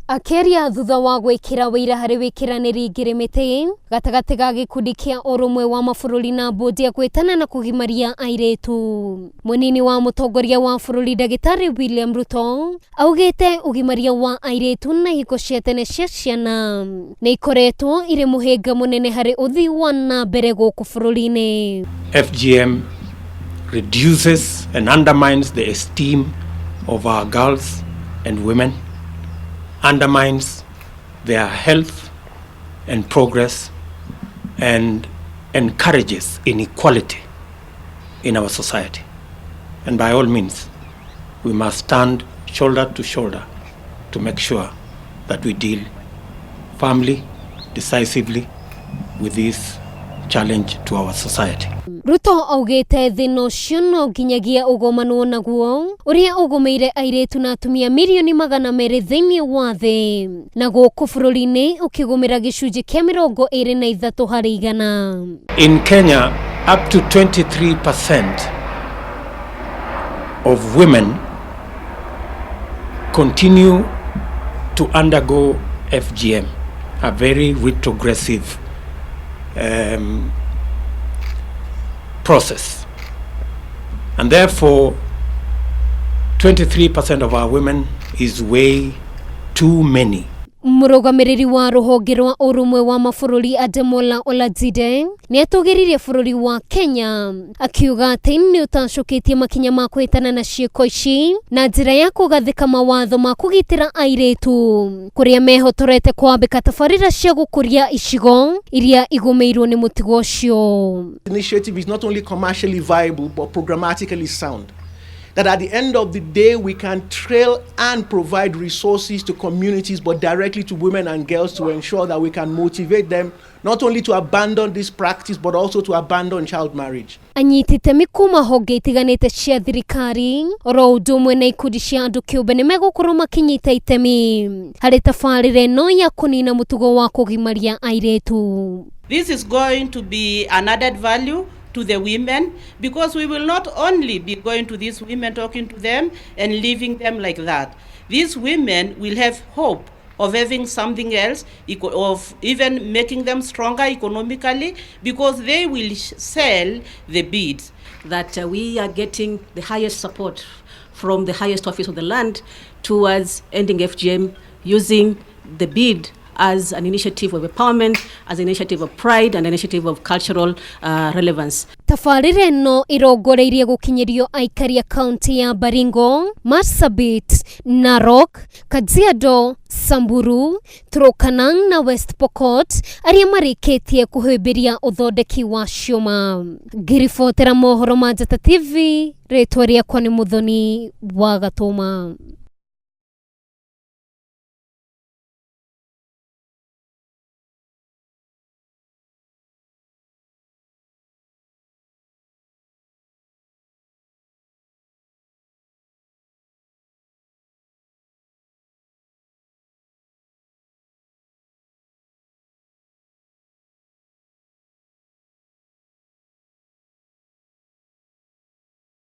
Akĩaria thutha wa gwĩkĩra wĩira harĩ wĩkĩranĩri ngirimiti gatagatĩ ga gĩkundi kĩa ũrũmwe wa mabũrũri na mbũndi ya gwĩtana na kũgimaria airĩtu. Mũnini wa mũtongoria wa bũrũri Ndagĩtarĩ William Ruto augĩte ũgimaria wa airĩtu na ihiko cia tene cia ciana nĩ ikoretwo irĩ mũhĩnga mũnene harĩ ũthii wa na mbere gũkũ bũrũri-inĩ. FGM reduces and undermines the esteem of our girls and women, undermines their health and progress, and encourages inequality in our society. And by all means, we must stand shoulder to shoulder to make sure that we deal firmly, decisively with this challenge to our society. Ruto augĩte thĩna ũcio no nginyagia ũgomanwo naguo ũrĩa ũgũmĩire airĩtu na atumia mirioni 200 thĩinĩ wa thĩ na gũkũ bũrũri-inĩ ũkĩgũmĩra gĩcunjĩ kĩa 23%. In Kenya, up to 23% of women continue to undergo FGM, a very retrogressive process. And therefore, 23% of our women is way too many. Mũrũgamĩrĩri wa rũhonge rwa ũrũmwe wa mabũrũri Ademola Olajide nĩ atũgĩririe bũrũri wa Kenya akiuga atĩ nĩ ũtacũkĩtie makinya ma kũhĩtana na ciĩko ici na njĩra ya kũgathĩka mawatho ma kũgitĩra airĩtu kũrĩa mehotorete kwambĩka tabarĩra cia gũkũria icigo iria igũmĩirwo nĩ mũtigo ũcio. Initiative is not only commercially viable but programmatically sound. That at the end of the day, we can trail and provide resources to communities, but directly to women and girls to ensure that we can motivate them not only to abandon this practice, but also to abandon child marriage. Anyiti itemi kuma honge itiganĩte cia thirikari oro ũndũ ũmwe na ikundi cia andũ kĩũmbe nĩ megũkorwo makĩnyita itemi harĩ tabarĩra ĩno ya kũnina mũtugo wa kũgimaria airĩtu. This is going to be an added value to the women because we will not only be going to these women, talking to them and leaving them like that. These women will have hope of having something else, of even making them stronger economically because they will sell the beads. That we are getting the highest support from the highest office of the land towards ending FGM using the bead as an initiative of empowerment, as an initiative of pride, and an initiative of cultural relevance. Tabarĩra ĩno ĩrongoreirie gũkinyĩrio aikari a kaunti ya Baringo, Marsabit, Narok, Kajiado, Samburu, Turkana na West Pokot arĩa marĩkĩtie kũhĩmbĩria ũthondeki wa ciũma. Ngĩribotera mohoro ma Njata TV, rĩtwa rĩakwa nĩ Muthoni wa Gatũma.